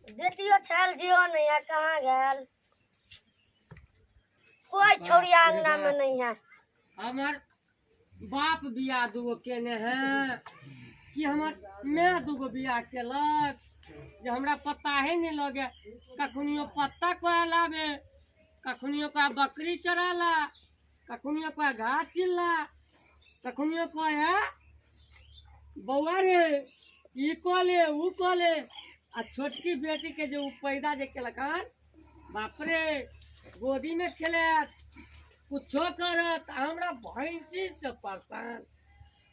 बेटियो छल जियो नहीं है, कहाँ गेल? कोई छौड़ी आंगना में नहीं है। हमर बाप बियाह दूगो केने है कि हमर माय दूगो बियाह केलक जे हमरा पता है नहीं लगे। कखनियो पत्ता कोया लाबे, कखनियो कोया बकरी चराला, कखनियो कोया घास चिल्ला, कखनियो कोया बौआ रे ई कऽ ले ऊ कऽ ले। आ छोटकी बेटी के जे ऊ पैदा जे केलक हन, बाप रे गोदी में खेलत कुछो करत। हमरा भैंसी से परेशान,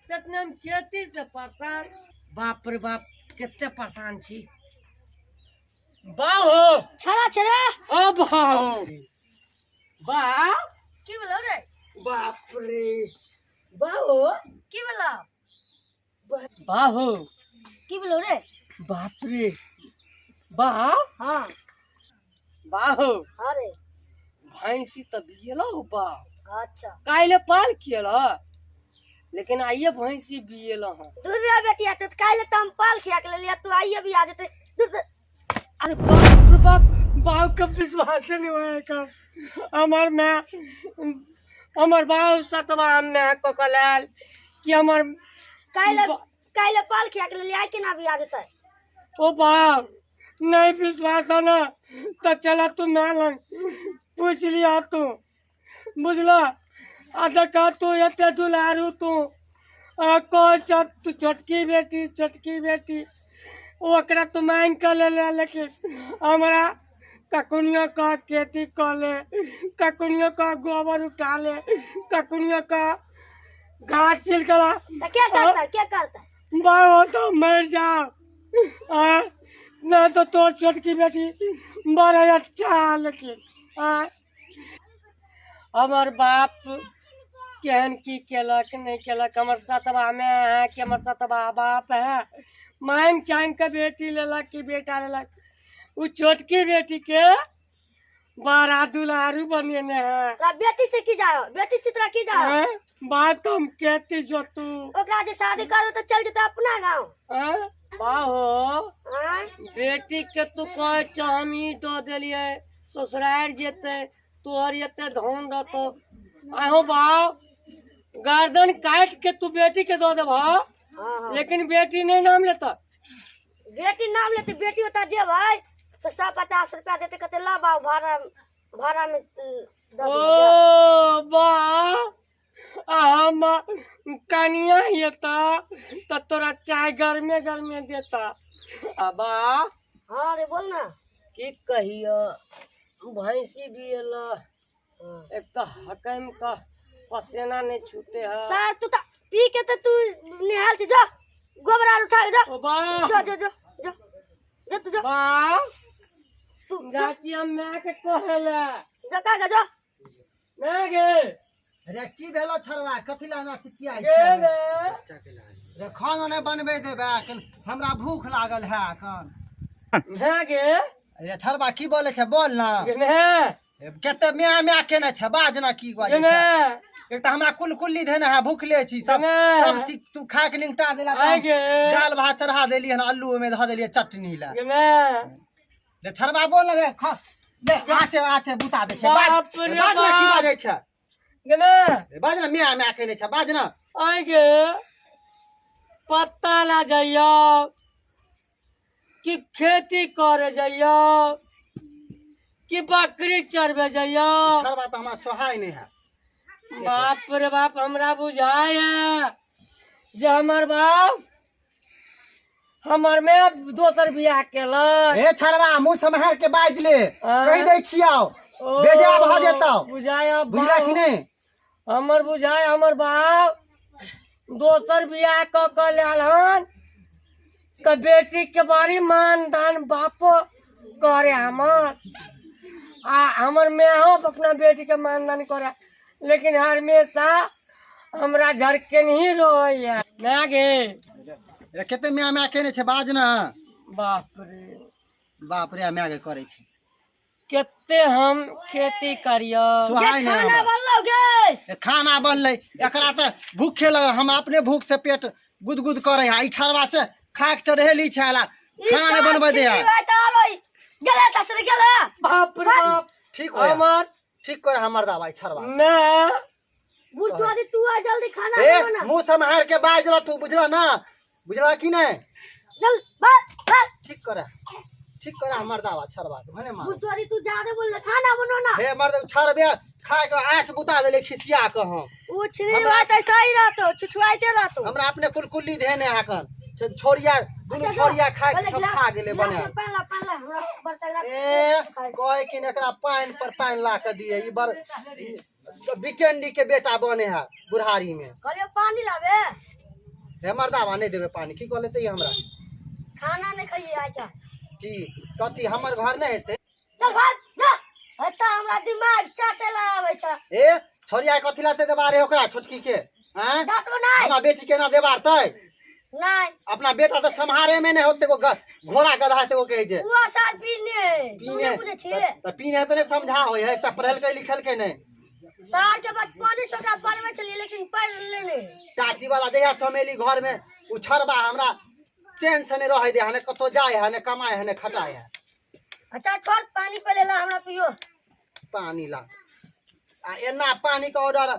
तेतने हम खेती से परेशान। बाप रे बाप कते परेशान छी। बाहो छड़ा छड़ा ओ बाहो बाप की बोलो रे? बाप रे बाहो की बोलो? बाहो की बोलो रे? बाप रे बाप। हाँ बाहो। हाँ रे। भैंसी तो बियलो बा। अच्छा। काल्हि पाल कियल, लेकिन आइए भैंसी बियलो हँ। दूर रे बेटिया, तो काल्हि तो हम पाल खिया के लेलिया, तू आइए भी आ जेते। दूर दे। अरे बाप रे बाप, बाप का विश्वास नहीं होए का। हमार मैं हमर बाप सतवा मैं को कलाल कि हमर काल्हि काल्हि पाल खिया के लेलिया, आइ केना भी आ जेते? ओ बाप नहीं विश्वास है ना तो चला तू मैं लग पूछ लिया तू, बुझला? आ देखा तू एते दुलारू तू आ कह छ तू छोटकी बेटी, छोटकी बेटी ओकरा तू मांग के ले ले, लेकिन हमरा कखनियो का खेती कऽ ले, कखनियो का गोबर उठा ले, कखनियो का घास छिलकला। तो क्या करता, क्या करता? बाबा तो मर जाओ आ नहीं तो तोर छोटकी बेटी बड़ा अच्छा। लेकिन आ हमर बाप केहन की केलक नहीं केलक, हमर सतबा में है कि हमर सतबा बाप है मांग चांग के बेटी लेलक कि बेटा लेलक। उ छोटकी बेटी के बड़ा दुलारू बनेने है। तोरा बेटी से की जाओ, बेटी से तोरा की जाओ? हैं? बात हम कहती जो तू ओकरा जे शादी करू तो चल जेतै अपना गाँव। हैं? बाहो आँय? बेटी के तू कह छ हम ई दऽ देलियै ससुरारि जेतै तोहर एते धन रहतो। आहो बाप गर्दन काट के तू बेटी के दऽ देबह। हाँ, हाँ। लेकिन बेटी नहीं नाम लेता। बेटी नाम लेते, बेटी ओतऽ जेबै तो 150 रुपया देते, कहते ला बाबू भाड़ा, भाड़ा में दऽ ओ दिहे। बा आ हम कनिया हेता तऽ तोरा चाय गरमे गरमे देता। आ बा। हाँ रे बोल ना। की कहियो भैंसी बियल। हाँ। एक तो हकम का पसेना नहीं छूटे है। सर तू तो पी के तो तू निहाल छी, जो गोबर आर उठा के जो। ओ बा। जो, जो, जो, जो, जो, तू जो। बा। तू, जो। जाची हम मैं के कहेला। जो का के जो। मैं गे। रे की भेलो छरवा, कथी ला ना चिचियाइ गे छै? रे। रे खाना नहि बनबै देबै एखन, हमरा भूख लागल है एखन। मैं गे। रे छरवा की बोले छै बोल ना। गे मैं। कते म्या म्या केने छै बाज ना की बाजै गे छै। मैं। एक तऽ हमरा कुल कुल्ली धेने है, भूखले छी सब। गे मैं। सब सी तू खा के निपटा देला तऽ आइ गे। दालि भात चढ़ा देली हन, आलू ओहिमे धऽ देलियै चटनी लए। गे मैं। रे छरवा बोल ना रे, खा ले आचे आचे बुता दे छै। बाज, बाप रे बाज ना की बाप। बाजै छै। गे मैं। रे बाज ना, म्या म्या केने छै बाज ना। आइ गे पत्ता ला जइयो कि खेती करे जइयो कि बकरी चरबे जइयो? छरवा तऽ हमरा सोहाय नहि है। बाप रे बाप हमरा बुझाय है जे हमर बाप हमर में दोसर बियाह केलक। ए छरवा मुंह सम्हार के बाज ले, आँय? कहि दै छियौ ओ, बेजा भऽ जेतौ। बुझाय अब बुझला कि बाप। नहि? हमर बुझाय हमर बाप दोसर बियाह कऽ के लायल हन तऽ बेटी के बड़ी मान दान बापो करे हमर, आ हमर मायो अपना बेटी के मान दान करे, लेकिन हमेशा हमरा झरके नहीं रहैया। ना गे। रे कते म्या म्या केने छै बाज ना। बाप रे बाप रे म्या के करै छै। कते हम खेती करियो। सोहाय गे नहि खाना हमरा। बनलौ गे? ए, खाना बनलै, एकरा तऽ भूखे लगल, हम अपने भूख से पेट गुदगुद करे है। ई छरवा से खाक चढ़ेली छै, ई खाना नहि बनबै दे है। सब छिपी आरो गेले तसरे गेले। बाप रे बाप। ठीक हो हमर ठीक कर हमर दवाई छड़वा ना बुढ़ चोदी तू आ जल्दी खाना ए बना ना। मुंह सम्हार के बाज तू, बुझला ना? बुझला कि नहीं? चल भाग भाग। ठीक करे, ठीक करे हमर दावा छड़वा भने मार। बुढ़ चोदी तू ज्यादा बोल, खाना बनो ना। हे मर्द छड़बे खा के आँच बुता देले खिसिया के हम। उ छिनी बात ऐसा ही रहतो, छुछुआइते रहतो। हमरा अपने कुलकुल्ली धेने हाकन छोरिया दुनू छोरिया खा के सब खा गेले बने। पाला पाला हमरा बर्तन ला। ए कहे कि एकरा पानि पर पानि ला के दिए, ई बर बिटेंडी के बेटा बने है बुढ़ारी में। कहलियो पानी लाबे। हे मर्दावा नहीं देबे पानी, की कहले ते हमरा? खाना नहीं खाइए आज का। की कथी हमर घर नहीं है से? चल भाग जा, एता हमरा दिमाग चाटे ला आवे छ। ए छोरिया कथी लाते देबा रे ओकरा छोटकी के? हैं दांतो नहीं। हमरा बेटी केना देबारतै? नहीं। अपना बेटा तो सम्हारे में नहीं होते को घोड़ा गधा ते को कहे जे। उ आशा पीने। तू नहीं बुझे छी। त पीने त नहीं समझा होय है, त पढ़ल के लिखल के नहीं। सार के बाद पानी से ओकरा पढ़वे चलिए लेकिन पढ़ ले नहीं। टाटी वाला देहा समेली घर में उ छड़बा हमरा चैन से नहीं रहे दे, हने कतो जाए हने कमाए हने खटाए है। अच्छा छोड़ पानी पे लेला हमरा पियो। पानी ला आ एना पानी के ऑर्डर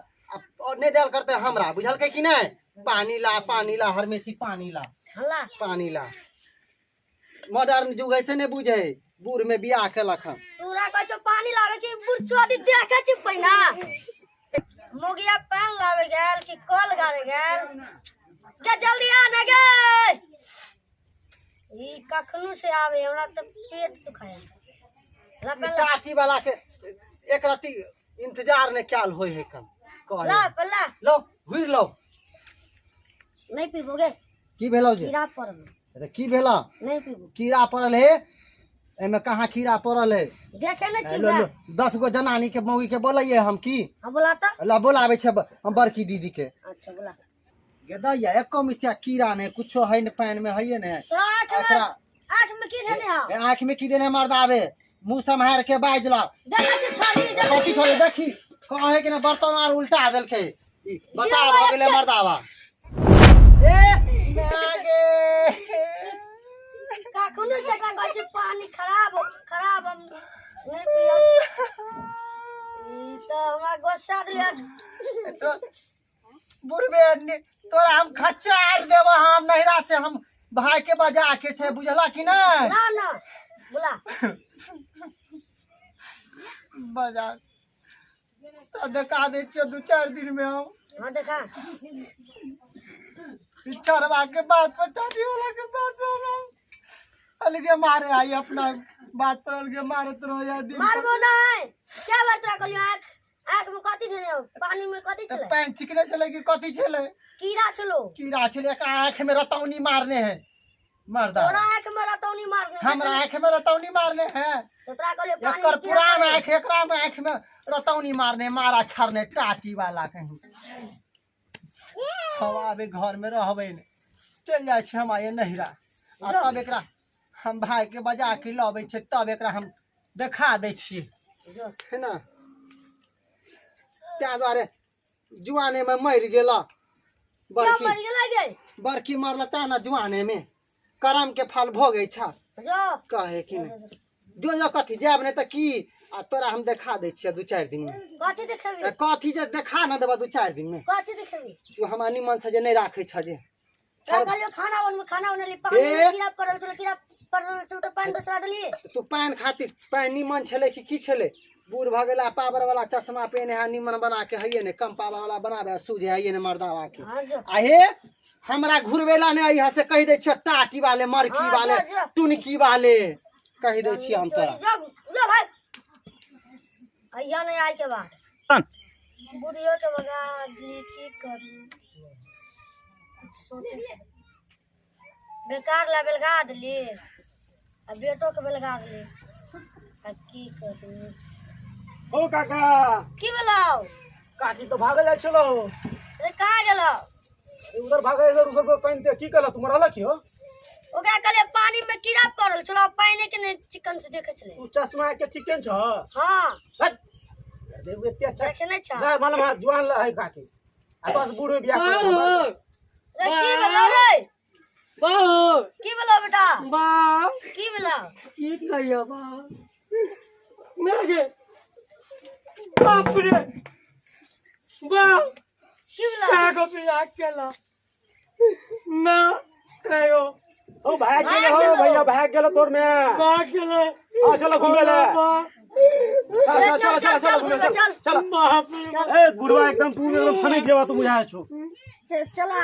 और नहीं देल करते हमरा, बुझल के कि नहीं? पानी ला पानी ला हरमेशी पानी ला हल्ला पानी ला। मॉडर्न युग ऐसे नहीं बुझे, बूढ़ में बियाह केलक हन। तोरा कहै छौ पानी लाबे कि बूढ़ चोदी देखे छी पहिना। मोगिया पान लाबे गेल कि कल गारे गेल। गे जल्दी आ ना गे। ई कखनो से आवे हमरा त पेट दुखाया। ला पान ला। टाटी वाला के एक राती इंतजार ने क्याल होय है कम। कहले। ला पान ला। लो घुर लो। नहीं पीबोगे? की भेलौ जे? कीड़ा पड़ल। त की भेला? नहीं पीबो। कीड़ा पड़ल हे? एमे कहाँ कीड़ा पड़ल है? देखे नै छी लो, लो, 10 गो जनानी के मौगी के बोलैये हम की? हां बोला त। ला बोलाबै छै हम बड़की दीदी के। अच्छा बोला। गेदैया एको मिसिया कीड़ा नै कुछो है ने पानि में है ने। तो आँख में आँख में की देने हो? आँख में की देने मर्द आवे? मुंह सम्हार के बाज ला। देखै छी छोरी, देखै कथी छोरी देखी कहे कि ने बर्तन आर उल्टा देलकै। बता भ गेलै मर्दावा। ए मागे कखनो से एकरा कहै छै पानी खराब खराब हम नहीं पियब। ई त हमरा गुस्सा देलक। तो बुढ़बे आदमी तोरा हम खच्चार देब हम नहिरा से हम भाई के बजा के से, बुझला कि नहीं? ना ना बोला बजा तो देखा दे छियो 2-4 दिन में हम। हाँ देखा। चरवा के बात पर टाटी वाला के बात पर हम अलगे मारे आई अपना बात पर अलगे मारत रहो या दिन। मारबो नहीं क्या बात तोरा कहलियो? आँख आँख में कथी छलै? पानी में कथी छलै? पानि चिकने छलै कि कथी छलै? कीड़ा छलो। कीड़ा छलै। एक आँख में रतौनी मारने है मर्दा। तोरा आँख में रतौनी मारने? हमरा आँख में रतौनी मारने है। तोरा कहलियो पानी एकर पुरान आँख एकरा में आँख में रतौनी मारने मारा छरने टाटी वाला कहीं। हम आबे घर में रहबे ने, चलि जाइ छी हम आइ नहिरा। आ तब एकरा हम भाई के बजा के लबै छै, तब एकरा हम देखा दै छियै है ना। ताहि दुआरे जुआने में मरि गेल बड़की। बड़की मरल ता ना जुआने में करम के फल भोगै छ कहे कि नहीं। जो जो कथी जायब नहीं त की आ तोरा हम देखा दै छियै 2-4 दिन में। कथी देखेबी? कथी जे देखा न देबा 2-4 दिन में। कथी देखेबी? तू हमरा निमन से जे नहीं राखै छ जे। कहलियो खाना बनबे, खाना बनेली पानी में कीड़ा पड़ल छल, कीड़ा पड़ल छल त पानि दोसरा देलियै। तू पानि खातिर पानि निमन छलै कि की छलै? बूढ़ भऽ गेला पावर वाला चश्मा पेने है निमन बना के हइये ने, कम पावर वाला बनाबे सूझे हइये ने मर्दावा के। आ हे हमरा घुरबेला ने अइहा से कहि दै छियै टाटी वाले मरकी वाले टुनकी वाले कहि दै छियै हम तोरा। जो भाई अइहा नहीं आइ के बाद बुढ़ियो के भगा दिली की करू सोचे बेकार ला बेलगा दिली आ बेटो के बेलगा दिली आ की करू। ओ काका की भेलौ? काकी तो भागल जाइ छलो। रे कहाँ गेलौ? उधर भागल इधर उधर को कहिन ते की कहल तू मरल की हो? ओकरा कहलियै पानी में कीड़ा पड़ल छलो, पानी के नहीं चिकन से देखे छलै। तू चश्मा के चिकन छ? हां। हट देव एते अच्छा देखे नहीं छ। ना मालूम है जुआन ल है काकी आ बस बूढ़ में बियाह कर। रे की भेलौ रे? बाबू की भेलौ बेटा? बाप की भेलौ? भेलो? की कहियो बाप मैं गे, बाप रे बाप। की भेलो? कए गो बियाह केला ना कहियो? ओ भाग गेलो हो भैया, भाग गेलो तोर में। भाग गेलै। आ चलो घूमे ले। बाप। चल चल चल चल, घूमे चल चल। बाप रे बाप। ए बुढ़वा, एकदम तू एकदम सनक जेबा तू, बुझाय छो। चला।